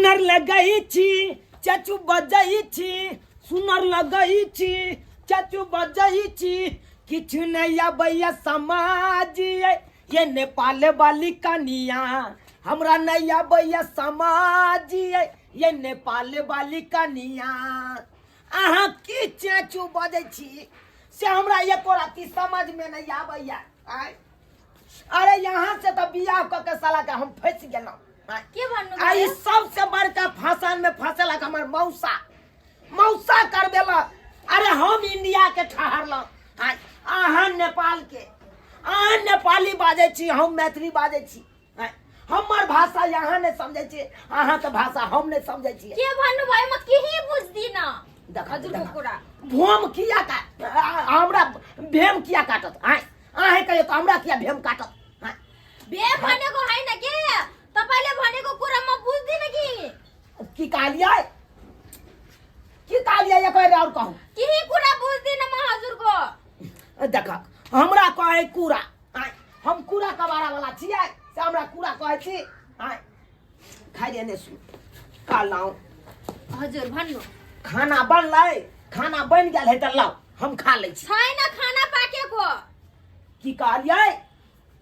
सुनर लगै छी चचू बजै छी, सुनर लगै छी चचू बजै छी, किछु नहि अबैया समाज ये नेपाल वाली कनिया, हमरा नहि अबैया समाज ये नेपाल वाली कनिया। अहाँ की चेचू बजै छी से हमरा एको रत्ती समझमे नहि आबैया। आँय, अरे यहाँ से तऽ बियाह कऽ के साला के हम फंसि गेलहुँ। आँय, के भन्नु आ ई भयो? सबसे बड़का फसान में फंसेलक हमर मौसा, मौसा कर देलक। अरे हम इंडिया के ठहरलहुँ, आँय, अहाँ नेपाल के, अहाँ नेपाली बाजै छी, हम मैथिली बाजै छी। आँय, हमर भाषा यहाँ नहि समझै छी, अहाँके भाषा हम नहि समझै छियै। के भन्नु भयो? म केही बुझ्दिन। देख, हजुरको देख। कुरा। भोम किया का हमरा भेम किया काटत? आँय, अहाँ कहियो त हमरा किया भेम काटत? आँय। भेम भनेको होइन के, तपाईँले भनेको कुरा म बुझ्दिन कि। की कहलियै? की कहलियै? एक बेर और कहू। केही कुरा बुझ्दिन म हजुरको। देख, हमरा कहै कुरा, आँय, हम कूड़ा कबाड़ा वाला छियै से हमरा कूड़ा कहै छी? आँय, खाइ ले ने सु कहलहुँ। हजुर भन्नु। खाना बनलै? खाना बनि गेल है तऽ लाउ, हम खा लै छी। छैन खाना पाकेको। की कहलियै?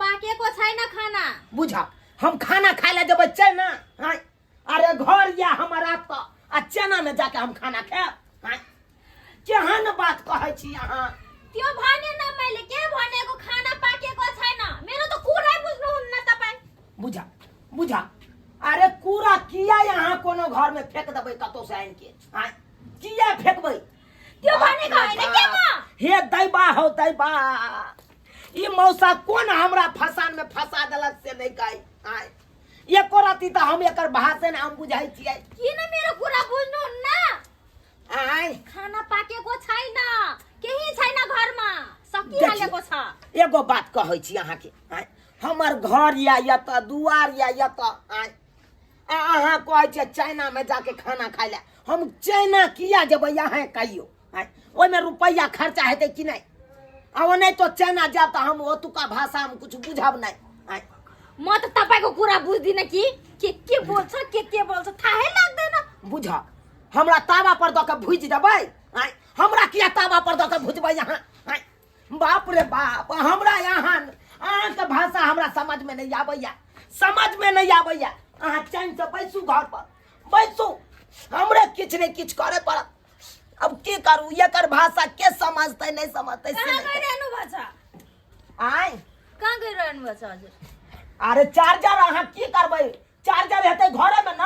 पाकेको छैन खाना। बुझ, हम खाना खाय लए जेबै चना? आँय, अरे घर या हमारा तऽ आ चना में जाके हम खाना खायब? आँय, केहन बात कहै छी अहाँ? त्यो भने न मैले, के भनेको खाना पाकेको छैन। मेरो त कुरै बुझ्नुहुन्न तपाईँ। बुझा, बुझा, अरे कूड़ा किया यहाँ कोनो घर में फेंक देबै कतौ से आनि के? आँय, किया फेंकबै? त्यो भनेको होइन के म? हे दैबा हौ दैबा, ई मौसा कोन हमरा फसान में फंसा देलक से नहि कहै। आँय, एको रति तऽ हम एकर भाषण हम बुझै छियै। किन मेरो कुरा बुझ्नुहुन्न? आँय, खाना पाकेको छैन, केही छैन घरमा, सकिहालेको छ। एगो बात कहै छी अहाँके, आँय, हमर घर या एतऽ, दुआर या एतऽ, आँय, आ अहाँ कहै छियै चाइनामे जाके खाना खाइ लए। हम चाइना किया जेबै अहाँ कहियौ? आँय, ओहिमे रुपैआ खर्चा हेतै कि नहि? आ ओनाहितो तो चाइना जायब तऽ हम ओतुका भाषा हम किछु बुझब नहि। आँय, म त तपाईँको कुरा बुझ्दिनँ कि के के बोल्छ, के के बोल्छ थाहै लाग्दैन। बुझ, हमरा तावा पर दऽ के भुजि देबै? आँय, हमरा किया तावा पर दऽ के भुजबै अहाँ? आँय, बाप रे बाप, हमरा यहाँ अहाँके भाषा हमरा समझमे नहि आबैया, समझमे नहि आबैया। अहाँ चैनसँ बैसू, घर पर बैसू, हमरे किछु ने किछु करे पड़त। अब की करू, एकर भाषा के समझतै नहि समझतै से कहाँ नहि। गइरहनु भएको छ? आँय, कहाँ गइरहनु भएको छ हजुर? अरे चार्जर अहाँ की करबै? चार्जर हेतै घरेमे न।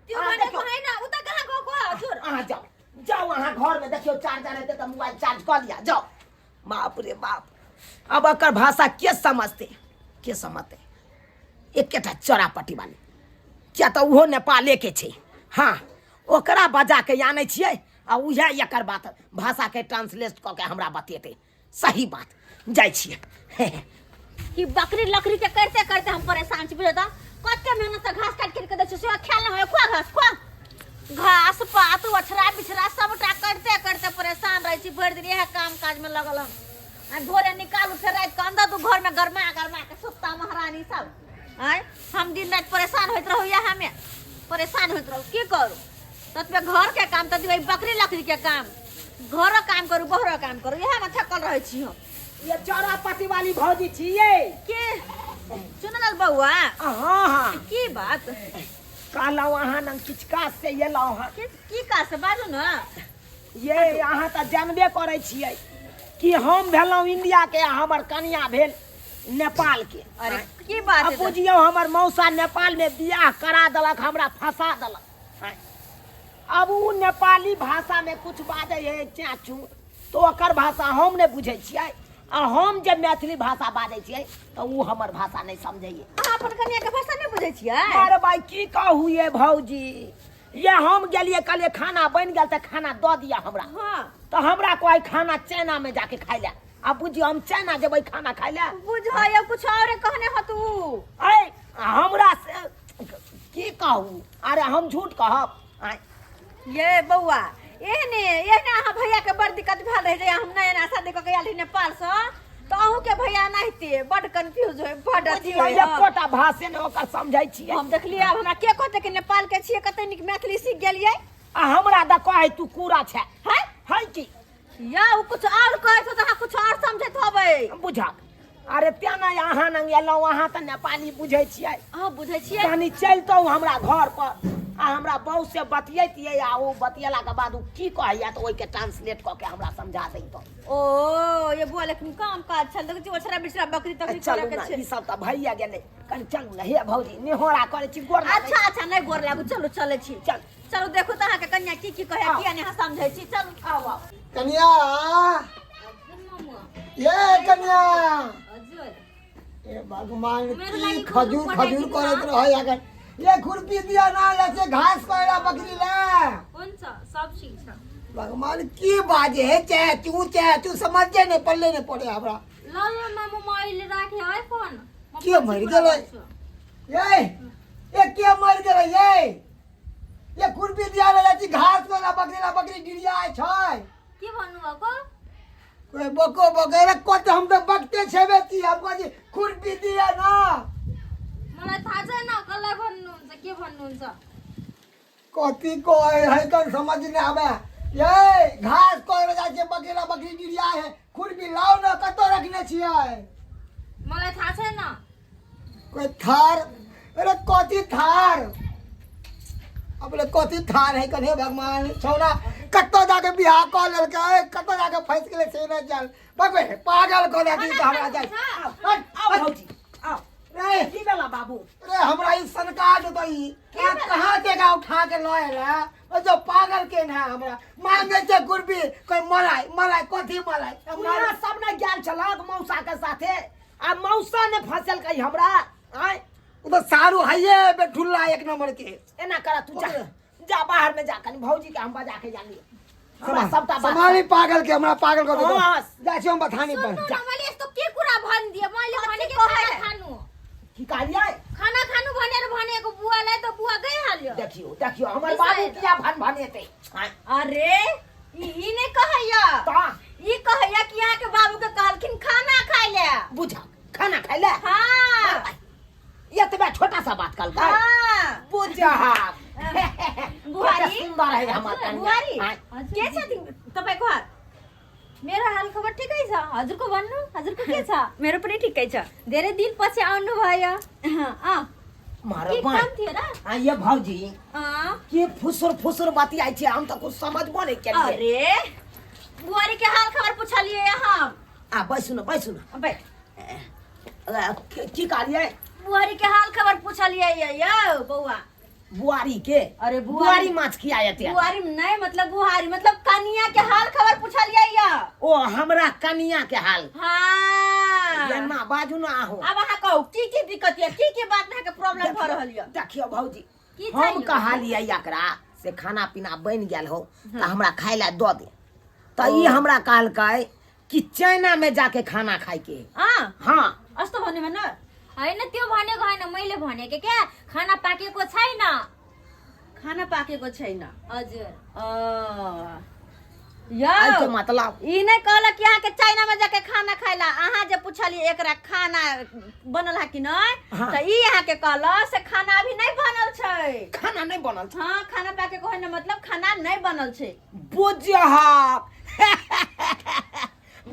त्यो अहाँ भनेको देखियौ। होइन, उता कहाँ गएको हजुर? अहाँ जाउ, जाउ, अहाँ घरमे देखियौ चार्जर हेतै तऽ मोबाइल चार्ज कऽ लिअ, जाउ। बाप रे बाप, अब एकर भाषा के समझतै, के समझतै? एकेटा चोरापट्टी वाली, किया तऽ ओहो नेपालेके छै। हँ, ओकरा बजा के आनै छियै आ उएह एकर बात भाषाके ट्रांसलेट कऽ के हमरा बतेतै सही बात। जाइ छियै। कि बकरी लकड़ी के करते करते हम परेशान छी, बुझल त? कते मेहनत से घास काट के दै छी से खायल नहि होय। खुआ घास, खुआ घास पात, ओछरा बिछरा सबटा करते करते परेशान रहै छी। भरि दिन इएह काम काज में लगल हम। आ भोरे निकालू, फेर राति के अंदर दू घर में गरमा गरमा के सुत्ता महारानी सब। आँय, हम दिन राति परेशान होइत रहू, इएह में परेशान होइत रहू। की करू, ततबे घर के काम, ततबे बकरी लकड़ी के काम, घरो काम करू, बहरो काम करू, इएह में थकल रहै छी हम। ये चौरापट्टी वाली भौजी छियै। के सुनल बौआ? हाँ हाँ। की बात? कहलहुँ अहाँ नंग किछु काज से एलहुँ हँ। की काज से, बाजू ने। ये अहाँ तऽ जानबे करै छियै कि हम भेलहुँ इंडिया के आ हमर कनिया भेल नेपाल के। अरे की बात आ है? बुझियौ, हमर मौसा नेपाल में बियाह करा देलक, हमरा फंसा देलक। आँय, अब ओ नेपाली भाषा में कुछ बाजै है चाचू, तऽ ओकर भाषा हम नहि बुझै छियै, आ हम जे मैथिली भाषा बाजै छियै तऽ ओ हमर भाषा नहि समझैए। अहाँ अपन कनिया के भाषा नहि बुझै छियै? अरे भाई, की कहू ये भौजी, ये हम गेलियै, कहलियै खाना बनि गेल तऽ खाना दऽ दिअ हमरा। तऽ हमरा कहै खाना चाइना में जाके खाइ लए। आ बुझियौ, हम चाइना जेबै खाना खाइ लए? बुझाइयो कुछ और कहने हो तू। ऐ हमरा से की कहू, अरे हम झूठ कहब? आँय। ये बौआ, एहने एहने अहाँ भैया के बड़ दिक्कत भेल रहे जे हम नया नया शादी कऽ के आयल रही नेपाल से, तऽ अहूँ के भैया नाहिते बड कंफ्यूज होय बड अथी बुझियौ होय हँ। एकोटा भाषे ने ओकर समझै छियै हम देखलियै आब हमरा के कहतै कि नेपाल के छियै कते नीक मैथिली सीख गेलियै आ हमरा दऽ कहै तू कूड़ा छै हैं है की या ओ कुछ और कहै छौ तऽ अहाँ कुछ और समझैत होबै बुझक अरे तें ने अहाँ नंग एलहुँ अहाँ तऽ नेपाली बुझै छियै अहाँ बुझै छियै कनी चलितहुँ हमरा घर पर आ हमरा बहू से बतियैतियै आ ओ बतियेलाके बाद ओ की कहैया तऽ ओहिके ट्रांसलेट कऽ के हमरा समझा दैतहुँ ओ ये बुआ लेकिन काम काज छल देखै छी ओछरा बिछरा बकरी तकरी चलू करे ने के ई छै सब तऽ भइए गेलै कनी चलू ने हे भौजी नेहोरा करै छी गोर लागै अच्छा अच्छा नहि गोर लागू चलू चलै छी चल। चलू देखू तऽ अहाँके कन्या की की कहै किया नहि अहाँ समझै छी चलू आउ आउ कन्या ये कन्या ए भगवान मेरो की लागि खजूर गोरु खजूर पठाइदिनु करैत न। रहै अगर ये खुरपी दिया ना ऐसे घास कोयला बकरी ले हुन्छ सब ठिक छ भगवान की बाजे है चे चू चे चू समझे नहीं पल्ले नहीं पड़े हमरा ल ल मामु म अहिले राखे है फोन म के पछि मरि कुरा गेलै? गर्छु। ये ये के मर गेलै ये ये खुरपी दिया ले जाइ छी घास कोयला बकरी ला बकरी गिरिया छै के भन्नुभएको कोई बको बगैर कत हम त बकते छेबे छी हम कहै छी खुरपी दिया ना मलाई थाहा छैन कसलाई भन्नुहुन्छ के भन्नुहुन्छ कथी कहै है कन समझ नहि आबै ये घास कोयला जाइ छै बकरी ला बकरी गिरिया है खुरपी लाउ ने कतौ रखने छियै मलाई थाहा छैन कोई थार अरे कथी थार अपने कथी थार है कन्हे भगवान छौड़ा कतौ जाके बियाह कऽ लेलकै कतौ जाके फँसि गेलै से नहि जान भगवे पागल कऽ देलकै तऽ हमरा जाय आउ आउ भौजी आउ रे की भेला बाबू रे हमरा ई सनका देतै ई कहाँ से गा उठा के लऽ एलै ओ जो पागल केने है हमरा मांगे छै गुरबी कोई मलाई मलाई कथी मलाई हमरा सब ने गेल छलक मौसा के साथे आ मौसा ने फंसेलकै हमरा आय ओ तऽ सारू हइये बेठुल्ला एक नंबर के एना कर तू जा जा बाहर में जा कनी भौजी के हम बजा के जानी हमरा सबटा बात सम्हाली पागल के हमरा पागल कर दो हाँ। जाइ छी हम बथानी पर सुन्नु न मैले यस्तो के कुरा भनिदिएँ मैले कथी भनेको कहै? खाना खानु की कहलियै खाना खानु भनेर भनेको बुवालाई त बुवा गइहाल्यो देखियो देखियो हमर बाबू किया भन भनेतै आँय, अरे ई ई नहि कहैया तऽ ई कहैया कि अहाँके बाबू के कहलखिन खाना खाय ले बुझा खाना खाय ले हाँ एतबे छोटा सा बात कहलकै हाँ बुझा बुहारी सुंदर है हमर कन्या बुहारी आँय, के छथिन तपाईँको हाल मेरो हाल खबर ठिकै छ हजुरको भन्नु हजुरको के छ मेरो पनि ठिकै छ धेरै दिनपछि आउनुभयो अँ मारो के बाँय काम थियो र आ ये भौजी अँ के फुसुर फुसुर बतियाइ छै हम तऽ कुछ समझबो नहि केलियै अरे बुआरी के हाल खबर पूछलिए हम आ बैसू ने बैसू ने बैठ की कहलियै बुआरी के हाल खबर पूछलिए यौ बौआ बुआरी के अरे बुआरी बुआरी माछ किया एते बुआरी नहीं मतलब बुहारी मतलब कनिया के हाल खबर पूछलिए या ओ हमरा कनिया के हाल हाँ एना बाजू ना आहो अब अहाँ कहू की की दिक्कत यऽ की की बात में अहाँके प्रॉब्लम भऽ रहल यऽ देखियो भौजी की हम चाहियो? कहलियै एकरा से खाना पीना बनि गेल हो तऽ हमरा खाय लए दऽ दे तऽ ई हमरा कहलकै कि चाइना में जाके खाना खाय के अँ हाँ अस्तो भन्यो भने होइन त्यो भनेको होइन मैले भनेको क्या खाना पाकेको छैन खाना पाकेको छैन हजुर अँ, यौ एहिके मतलब ई नहि कहलक कि अहाँके चाइना में जाके खाना खाय ला अहाँ जे पुछलियै एकरा खाना बनल है कि नहि हाँ। तऽ ई अहाँके कहलक से खाना अभी नहि बनल छै खाना नहि बनल छै हाँ खाना पाकेको होइन मतलब खाना नहि बनल छै बुझहक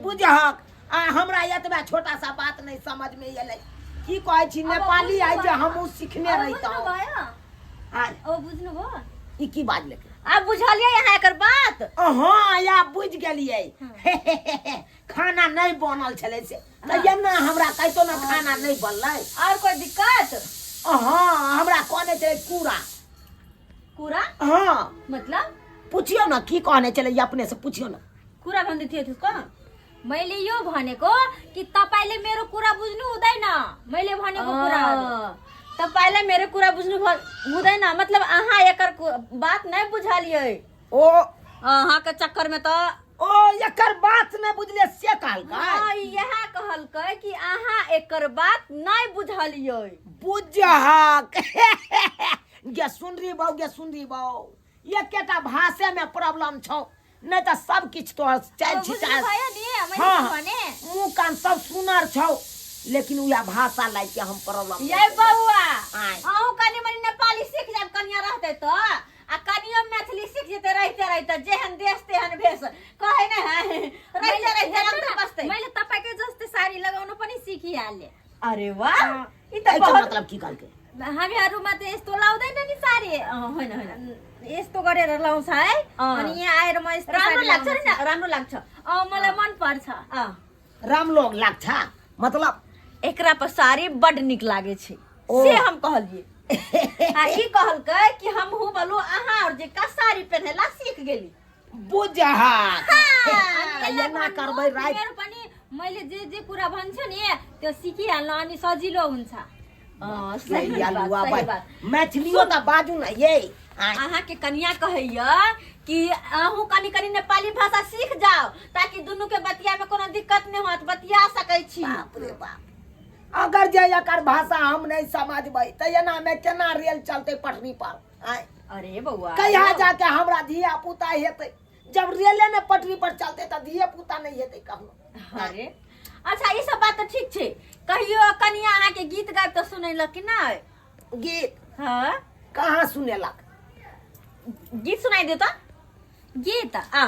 बुझहक आ हमरा एतबा छोटा सा बात नहि समझ में एलै की कहै छी नेपाली आइ जे हमहूँ सिखने अब रहितहुँ बुझ्नुभयो आ अब बुझ्नुभयो ई की बाजलकै आब बुझलियै अहाँ एकर बात हँ या बुझि गेलियै खाना नहि बनल छलै से तऽ एना हमरा कहितो ने खाना नहि बनलै और कोई दिक्कत हँ हमरा कहने छलै कूड़ा कुरा हँ मतलब पुछियौ ने की कहने छलै ई अपने से पुछियौ ने कुरा भन्दै थियो त्यसको मैले यो भनेको कि तपाईँले मेरो कुरा बुझ्नु हुँदैन मैले भनेको कुराहरू अँ, तपाईँलाई मेरो कुरा बुझ्नु हुँदैन मतलब अहाँ एकर बात नहि बुझलियै ओ अहाँके चक्कर में तऽ ओ एकर बात नहि बुझलियै से कहलकै हाँ, इएह कहलकै कि अहाँ एकर बात नहि बुझलियै बुझहक गे सुनरी बौ गे सुनरी बौ एकेटा भाषे में प्रॉब्लम छौ नहि तऽ सब किछु तोहर चालि बुझ्नु छिटा भयो नि मैले हाँ। के भने मुँह कान सब सुनर छौ लेकिन उएह भाषा लाइके के हम प्रॉब्लम ये बौआ आय। अहूँ कनि मनि नेपाली सीख जायब कनिया रहतै तऽ आ कनियो मैथिली सीख जेतै रहिते रहिते जेहन देश तेहन भेष कहै ने है रहिते रहिते रंग बसतै मैले तपाईँकै जस्तै साडी लगाउन पनि सिकिहालेँ। अरे वाह, ई तऽ एहिके बहुत मतलब की कहलकै? हामीहरूमा त यस्तो लाउँदैन नि साडी। अँ, होइन होइन, यस्तो गरेर लाउँछ है। अँ। अनि यहाँ आएर म यस्तो राम्रो साडी लाग्छ नि लाउँछु। न, राम्रो लाग्छ। अँ, मलाई मन पर्छ। अँ। राम्रो लाग्छ मतलब? एकरा पर साड़ी बड नीक लागे छै। ओ। से हम कहलिए आ ई कहलकै कि हमहूँ बोलू अहाँ और जेका साड़ी पहिनेला सीख गेली। बुझहा अनि एना त्यसलाई करबै भन्नु, राति। तिमीहरू पनि मैले जे जे कुरा भन्छु नि त्यो सिकिहाल्नु अनि सजिलो हुन्छ। अँ, सही ये बात, अलुआ सही भाइ बात। मैथिलियो तऽ बाजू ने ये आँय। अहाँ के कनिया कहैया कि अहूँ कनि कनि नेपाली भाषा सीख जाओ ताकि दुनू के बतिया में कोनो दिक्कत नहीं होत, बतिया सकै छी। बाप रे बाप, अगर जे एकर भाषा हम नहीं समझबै तऽ एना में केना रेल चलतै पटरी पर? आँय। अरे बौआ, कहिया जाके हमरा धिया पुता हेतै? जब रेले ने पटरी पर चलतै तऽ धिया पुता नहीं हेतै कखनो। अरे अच्छा, ई सब बात तऽ ठीक छै, कहियो कनिया अहाँ के गीत गाबि तऽ सुनेलक कि नहि? गीत? हाँ। कहाँ सुनेलक? गीत सुनाइ दियो तऽ। गीत? आ।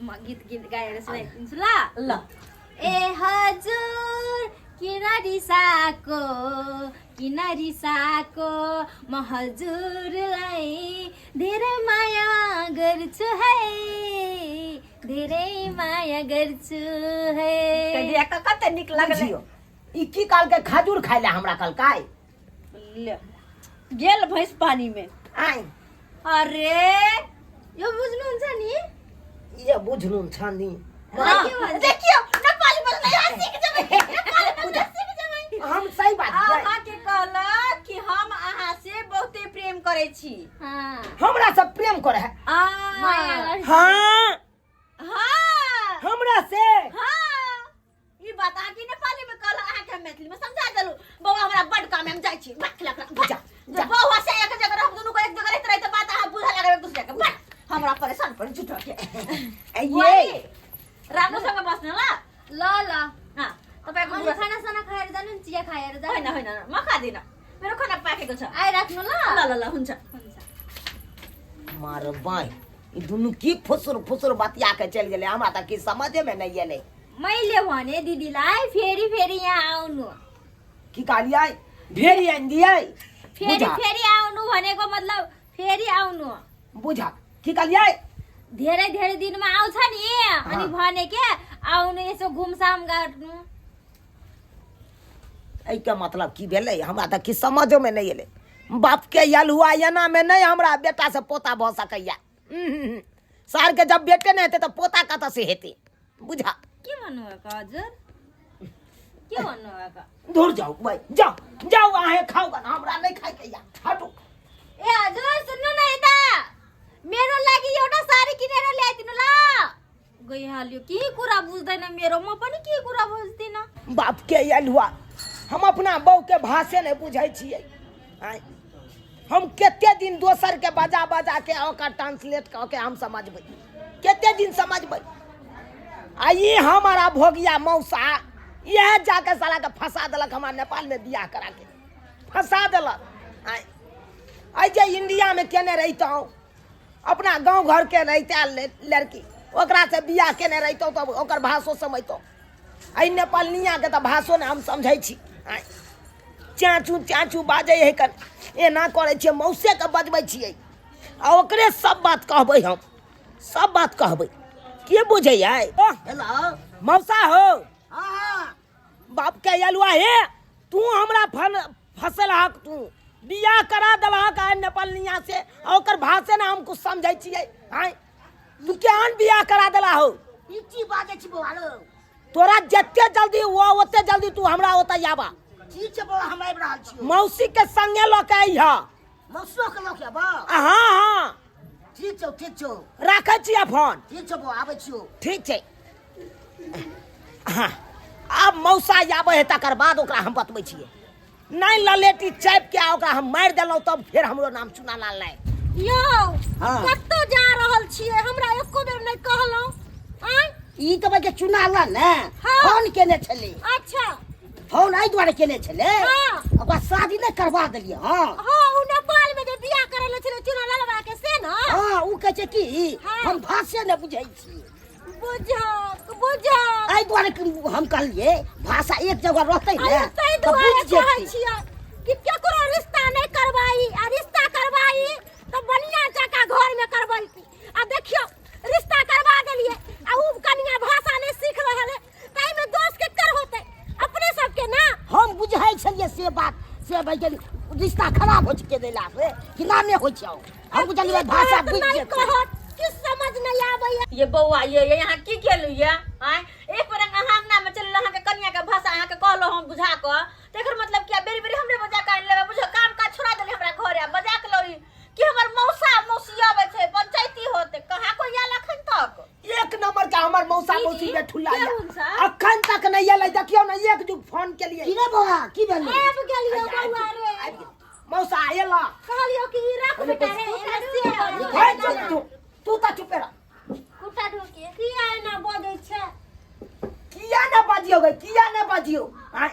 म गीत गीत गाएर सुनाइदिन्छु ल। ल। ए हजुर, किन रिसाएको, किन रिसाएको, म हजुरलाई धेरै माया गर्छु है, धेरै माया गर्छु है। कहिया कते नीक लगलै। बुझियौ ई की कहलकै? खजूर खाइ लए हमरा कहलकै। ले गेल भैंस पानी में। आइ। अरे यो बुझ्नुहुन्छ नि? ये बुझलुन छ नि। हाँ, के भन्छ? देखियौ नेपाली बोल्न यहाँ सीख जेबै, नेपाली बोल्न सीख जेबै। हम सही बात छै। अहाँ के कहलक कि हम अहाँ से बहुते प्रेम करै छी। हाँ। हमरा से प्रेम करे है? आ, माया गर्छु। हाँ। हाँ। हमरा से? हाँ, ई बात अहाँ की नेपाली में कहल, अहाँ के हम मैथिली में समझा देलु। बौआ, हमरा बड काम है, हम जाइ छी। भाग खिला खिला, भाग। जा, जा। बौआ से एक जगह रहब, दुनू को एक जगह रहते रहते बात अहाँ बुझा लगबै एक दूसरे के। भाग, हमरा परेशान पर झूठो के। ये राम्रोसँग बस्नु ल। ल ल। हाँ, तपाईँको अनि बुढो खाना साना खाएर जानु नि, चिया खाएर जानु। होइन होइन, म खाँदिनँ, मेरो खाना पाकेको छ। आइराख्नु ल। ल ल ल, हुन्छ। हुन्छ। मारबै ई दुनू की फुसुर फुसुर बतिया के चलि गेलै, हमरा तऽ की समझे में नहि एलै। मैले भने दिदीलाई फेरि फेरि यहाँ आउनु। की कहलियै? ढेरी आनि दियै? फेरि बुझा। फेरि आउनु भनेको मतलब फेरि आउनु। बुझा, की कहलियै? धेरै धेरै दिनमा आउँछ नि अनि हाँ। भने के आउनु, यसो घुमसाम गर्नु। एहिके मतलब की भेलै? हमरा तऽ किछु समझोमे नहि एलै। बापके आयल हुआ एनामे नहि हमरा बेटासँ पोता भऽ सकैया। सारके जब बेटे नहि हेतै तऽ पोता कतऽसँ हेतै? बुझा। के भन्नुभएको हजुर, के भन्नुभएको? दूर जाऊ भाइ, जाऊ जाऊ, अहेँ खाऊ गन, हमरा नहि खाइके या, हटू। ए हजुर सुन्नु न यता, मेरो लागि एउटा साडी किनेर ल्याइदिनु ल। गइहाल्यो, के कुरा बुझ्दैन मेरो, म पनि के कुरा बुझ्दिनँ। बापके आयल हुआ हम अपना बहूके भाषे नहि बुझै छियै। आँय, हम कते दिन दोसरके बजा बजा के ओकर ट्रांसलेट कऽ के हम समझबै? कते दिन समझबै? आ ई हमारा भोगिया मौसा इएह जाके सालाके फंसा देलक, हमरा नेपालमे बियाह करा के फंसा देलक। आँय, एहि जे इंडियामे केने रहितहुँ, अपना गाँव घरके रहिते लड़की, ओकरासँ बियाह केने रहितहुँ तऽ ओकर भाषो समझतहुँ। एहि नेपालनियाके तऽ भाषो ने हम समझै छी। आँय, चाचू चाचू बाजै है कन, एना करै छियै, मौसेके बजबै छियै आ ओकरे सब बात कहबै, हम सब बात कहबै। के बुझैयै? हेलो। मौसा हो। हाँ। बाप के अलुआ हे, तू हमरा फल फसल हक, तू बियाह करा देलहक आइ नेपालनिया से आ ओकर भाषे ने हम कुछ समझै छियै। आँय, तू केहन बियाह करा देला हो? ई की बाजै छी बौआ रो? तोरा जते जल्दी हुआ ओते जल्दी तू हमरा ओतऽ आबा। ठीक छै बौआ, हम आबि रहल छी। मौसी के संगे लऽ के अइह। मौसियो के लऽ के आबऽ? हाँ हाँ। ठीक छौ, ठीक छौ। राखै छियै फोन। ठीक छौ बौआ, आबै छियौ। ठीक छै। हाँ, आब मौसा आबै है तकर बाद ओकरा हम बतबै छियै। नहि ललेटी चापि के आ ओकरा हम मारि देलहुँ तब फेर हमरो नाम चुना लाल नहि। यौ हाँ। कतऽ जा रहल छियै हमरा एको बेर नहि कहलहुँ आँय ई तऽ बच्चा चुनाला ने हाँ। फोन केने छलै अच्छा फोन एहि दुआरे केने छलै हाँ। ओकरा शादी नहि करवा देलियै हँ हाँ ओ नेपाल में जे बियाह करै ले छलै चुना ललवा के से ने हँ ओ कहै छै कि हाँ। हम भाषे नहि बुझै छी बुझक बुझक एहि दुआरे कि हम कहलियै भाषा एक जगह रहतै ने अरे ताहि तऽ दुआरे बुझि कहै जेतै छियै कि केकरो रिश्ता नहि करवाई आ रिश्ता करवाई तऽ बढ़िया जकाँ घरमे करवाई आ देखियौ रिश्ता करवा देलियै आ उ कनिया भाषा नहि सीख रहल है ताहिमे दोष केकर होतै अपने सबके ना हम बुझै छलियै से बात से भाई के रिश्ता खराब हो चुके देला से कि नामे होइ छै हम बुझलियै भाषा बुझि नहि जेतै कहत किछु समझ नहि आबैया ये बौआ ये यहाँ की केलू ये आँय एक बेर अहाँ अंगना में चलल अहाँके कनिया के भाषा अहाँके कहलो हम बुझा कऽ तेकर मतलब कि बेरी बेरी हमरे बजा के आनि लेबै बुझो काम काज छोड़ा देली हमरा घरे आ बजा के लौरी कि हमर मौसा मौसी आबै छै पंचायती होते कहाँ कोई आयल अखन तक एक नंबर का हमर मौसा की मौसी जी? बेठुल्ला के या हुनसा? अखन तक नहीं एलै देखियौ ने एक जुग फोन केलियै की रे बौआ की भेलै आबि गेलियौ बौआ रे आबि गेल। मौसा एला कहलियौ कि ई रख बेटा रे एना से हे चुप तू तू तऽ चुपे रह कुटा ढोके किया एना बजै छै किया ने बजियौ गे किया ने बजियौ आँय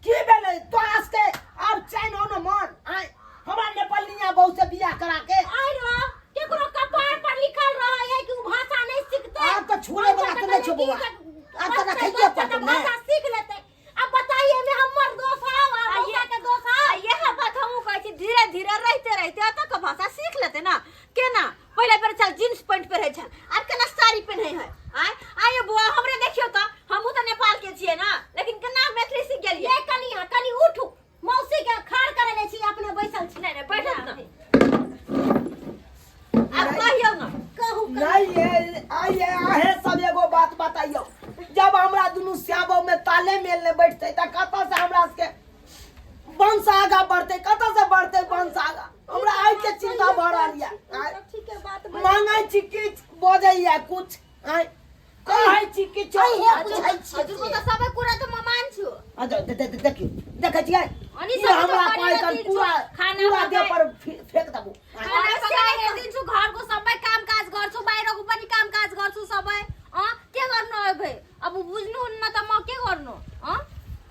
की भेलै तोरा सबके आब चैन हो न मन आँय हमरा नेपालिया बहू से बियाह करा के आइ रह केकरो कपार पर लिखल रहै है कि उ भाषा नहीं सीखते आब तऽ छोड़े वाला तऽ नहि छौ बौआ। आब तऽ रखैये पड़तौ ने। भाषा सीख लेतै अब बताइए में हमर दोष है आ मौसा के दोष आ है यह बात हमहूँ कहै छी धीरे धीरे रहते रहते एतऽ के भाषा सीख लेते ना केना पहिले बेर चल जींस पैंट पहिरै छल आब केना साड़ी पहिनै है आय आय बुआ हमरे देखियौ तऽ हमहूँ तऽ नेपाल के छियै ना लेकिन केना मैथिली सीख गेलियै ये कनिया कनि उठू मौसी के खाड़ करे ले छी अपने बैसल छी नहि नहि बैठत ना आब कहियौ ना कहू नहीं ये आइए आहे सब एगो बात बताइयो जब हमरा दुनू श्याबो में ताले मेल ने बैठते त कतऽ से हमरा सबके वंश आगा बढ़ते कतऽ से बढ़ते वंश आगा हमरा आइ के चिंता भऽ रहल यऽ आँय? ठीक है बात मांगै छी किछु बजैया कुछ आँय कहै छी किछु अइहे बुझै छियै हजुरको त सबै कुरा त म मान्छु अच्छा देखियौ देखै छियै अनि ई सबै त हमरा गरेर कहै कन दिन्छु। पूरा खाना पूरा देह पकाइ- पर फेंक देबू आँय? खाना पकाएर दिन्छु घरको सबै काम काज गर्छु बाहिरको पनि काम काज गर्छु सबै अँ के गर्नु अब अब बुझ्नुहुन्न त म के गर्नु अँ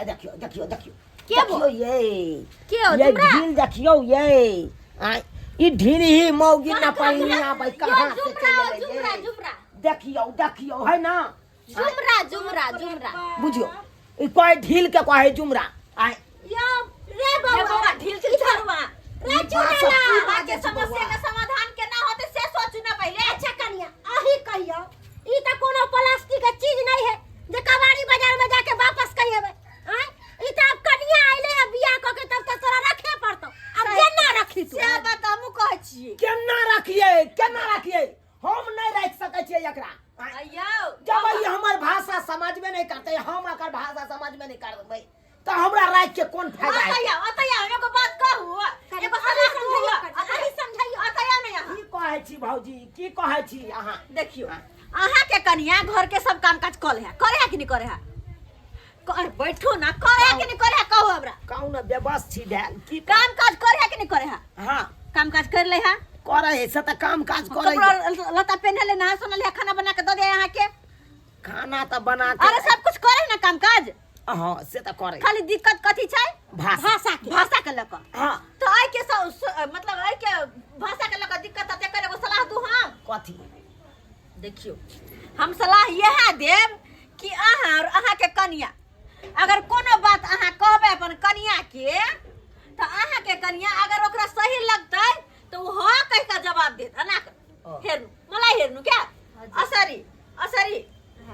आ देखियौ देखियौ देखियौ के देखियौ भो? ये के हो ये जुम्रा? ढील देखियौ ये आँय ई ढील ही मौगी न पलनिया भाई कहाँ यो से जुम्रा चलि हो, एलै जुम्रा ये? जुम्रा देखियौ देखियौ है ना जुम्रा जुम्रा जुम्रा बुझियौ ई कोई ढील के कहे जुमरा आय यो रे हे बौआ बौआ ढील के छोड़ू अहाँ रे बात चुनेला की अहाँके समस्या के समाधान केना होतै से सोचू ना पहिले अच्छा कनिया अही कहियो ई त कोनो प्लास्टिक के चीज नहीं है जे कबाड़ी बाजार में जाके वापस कहिएबे आय ई त अब कनिया आइले है बियाह क के तब त तोरा रखे पड़तो अब केना रखी तू से बात हमहूँ कहै छियै केना रखिए केना रखिए हम नहीं रख सकै छियै एकरा आँय? अयौ जब ई हमर भाषा समझबे नहीं करते हम एकर भाषा समझबे नहीं करबै तऽ हमरा राखि के कोन फायदा है अतया अतया एगो बात कहू एगो अभी सलाह दू समझाइयो अभी समझाइयो अतया नहीं अहाँ की कहै छी भौजी की कहै छी अहाँ देखियो अहाँ के कनिया घर के सब काम काज कऽ ले है करे है कि नहीं करे है कर बैठो ना करे है कि नहीं करे है कहू हमरा कहू ने बेबस छी भेल की काम काज करे है कि नहीं करे है हाँ काम काज कर ले है करै है से तऽ काम काज करै कपड़ा लत्ता पहने ले नहा सोना ले खाना बना के दे दे अहाँ के खाना तऽ बना के अरे सब कुछ करे ना काम काज हाँ से तऽ करै खाली दिक्कत कथी छै भाषा भाषा के भाषा के लऽ कऽ हाँ तऽ एहि के मतलब एहि के भाषा के लऽ कऽ दिक्कत है तेकर एगो सलाह दू हम कथी देखियौ हम सलाह इएह देब कि अहाँ और अहाँके कनिया अगर कोनो बात अहाँ कहबै अपन कनिया के तऽ अहाँके कनिया अगर ओकरा सही लगतै तऽ ओ हाँ कहि कऽ जवाब देत एना ओ। हेर्नु मलाई हेर्नु क्या असरी असरी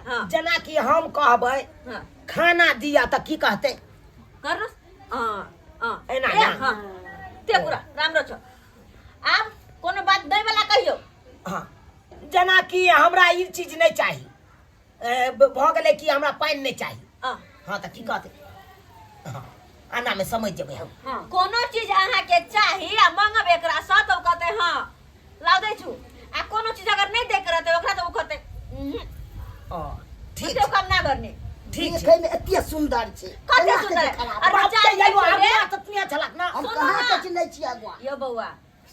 हाँ जेनाकि हम कहबै हाँ खाना दिया तऽ की कहतै गर्नुहोस् अँ अँ एना ए, ना। हाँ त्यो कुरा राम्रो छ आब कोनो बात दै वाला कहियौ हाँ जेनाकि हमरा ई चीज नहि चाही ए, भऽ गेलै कि हमरा पानि नहि चाही अँ हाँ तऽ की कहतै हाँ आनामे समझि जेबै हम हाँ कोनो चीज अहाँके चाही आ मंगब एकरा सँ तऽ ओ कहतै हँ लाउ दै छु आ कोनो चीज अगर नहि दैके रहतै ओकरा तऽ ओ कहतै उहुँ, ओ, ठीक त्यो छै काम ना गर्ने ठीक छै देखै में एते सुंदर छै कते केना के सुन्दर जे खराब अरे बाप बेचारी के यौ देखियौ रे। अगुआ तऽ तुए छलक ना हम सुनू कहाँ ना। के चिन्है छियै अगुआ यो बौआ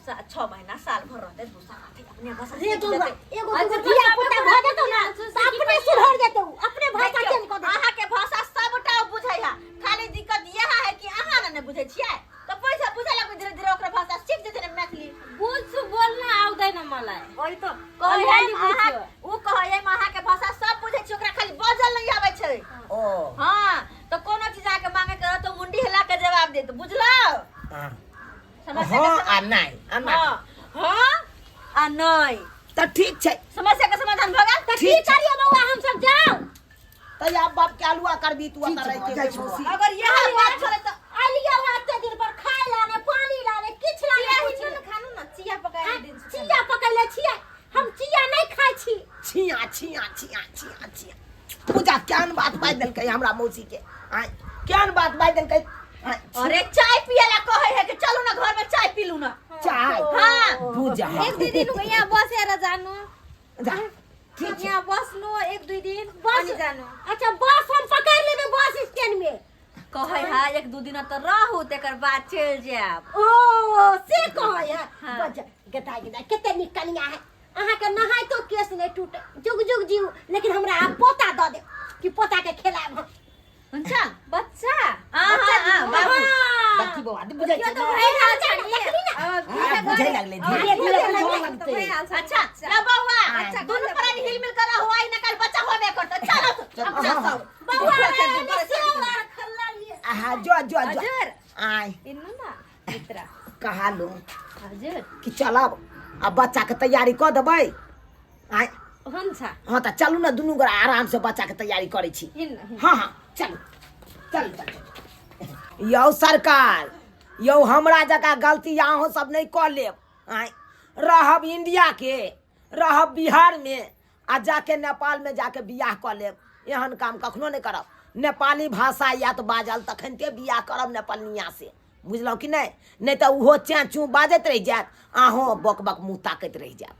6 महीना साल भर रहते, 2 साल रहते, अपने भाषा रे सीख बौआ, जेतै। एगो अच्छा, दूगो धिया पुता भऽ जेतौ ने तऽ अपने सुधर जेतौ, अपने भाषा देखियौ, चेंज कऽ देतौ। अहाँके भाषा सबटा बुझै है, खाली दिक्कत इएह है कि अहाँ ने नहि बुझै छियै, तऽ पैसा बुझै लगबै, धीरे धीरे ओकरा भाषा सीख जेतै ने मैथिली। बुझ्छु, बोल्न आउँदैन मलाई। ओहि तो कहै अलिअलि अहाँ बुझ्छु। उ कहै हम अहाँके भाषा सब बुझै छी, ओकरा खाली बजल नहि आबै छै। ओ। हाँ, तऽ कोनो चीज अहाँके मांगे के रहत तऽ मुंडी हिला के जवाब देत, बुझलौ? हाँ। समस्या के हाँ आ नहि आ नहि। हाँ हाँ आ नहि। तऽ ठीक छै। समस्या के समाधान भऽ गेल। तऽ की करियौ बौआ, हम सब जाउ? तऽ आब बाप के आलुआ करबी तू ठीक ओतऽ छै रहि बौआ, के जाइ छी मौसी। बौआ। अगर यह बात छलै तऽ अलियौ एते दिन पर, खाय ला ने पानी ला ने किछु ला ने चिया कुछ हिँड्नु न, खानु न, चिया पकाएर दिन्छु। चिया पकैले छियै? हम चिया नहि खाइ छी। छिया छिया छिया छिया छिया। पूजा, केहन बात बाजि देलकै हमरा मौसी के? आँय, केहन बात बाजि देलकै? आँय, अरे, चाय पिए ला कहै है कि चलू ना घर में चाय पी लू ना। चाय? हाँ। पूजा। एक दुई दिन यहाँ बसेर जानु। जा, ठीक छै। यहाँ बस्नु एक दुई दिन बस। अनि जानु। अच्छा, बस हम पकड़ लेबै बस स्टैंड में। कहै है एक दू दिन तऽ रहू, तकर बाद चलि जायब। ओ, से कहै है? हाँ। बज गदाइ गदाइ, कते नीक कनिया है अहाँके, नहाय तो केस नहि टूटे, जुग जुग जीव। लेकिन हमरा आब पोता दऽ दे कि पोता के खेलायब हम। हुन्छ। बच्चा। हाँ, बच्चा हाँ, हाँ, दिनु। बाबू। देखी बौआ, बुझै त्यो छै त ने? भइहाल्छ नि। देखली ने? अब हाँ, बुझै लागलै धीरे धीरे, बुझऽ लगतै। भइहाल्छ नि। अच्छा ल बौआ, अच्छा, दुनू प्राणी हिल मिल कर रहो, आई न कल बच्चा होबे करतै। चलो अब चल सब। बौआ रे, ने सेव आर खल्ला। आहा, जो जो जो। हजुर। आय। हिँड्नु न भित्र। कहा लू? हजुर। कि चलब आ बच्चा के तैयारी कऽ देबै आय? हुन्छ। हाँ, तऽ चलू ने, दुनू गोरा आराम से बच्चा के तैयारी करै छी। हिँड्नु। हाँ हाँ, चलू चलू चलू। यौ सरकार यौ, हमरा जकाँ गलती अहूँ सब नहि कऽ लेब। आँय, रहब इंडिया के, रहब बिहारमे आ जाके नेपालमे जाके बियाह कऽ लेब, एहन काम कखनो नहि करब। नेपाली भाषा आयत बाजल तखनते बियाह करब नेपालिया से, बुझलहुँ कि नहि? नहि तऽ ओहो चेँ चूँ बाजैत रहि जायत, अहूँ बक बक मुँह ताकैत रहि जायब।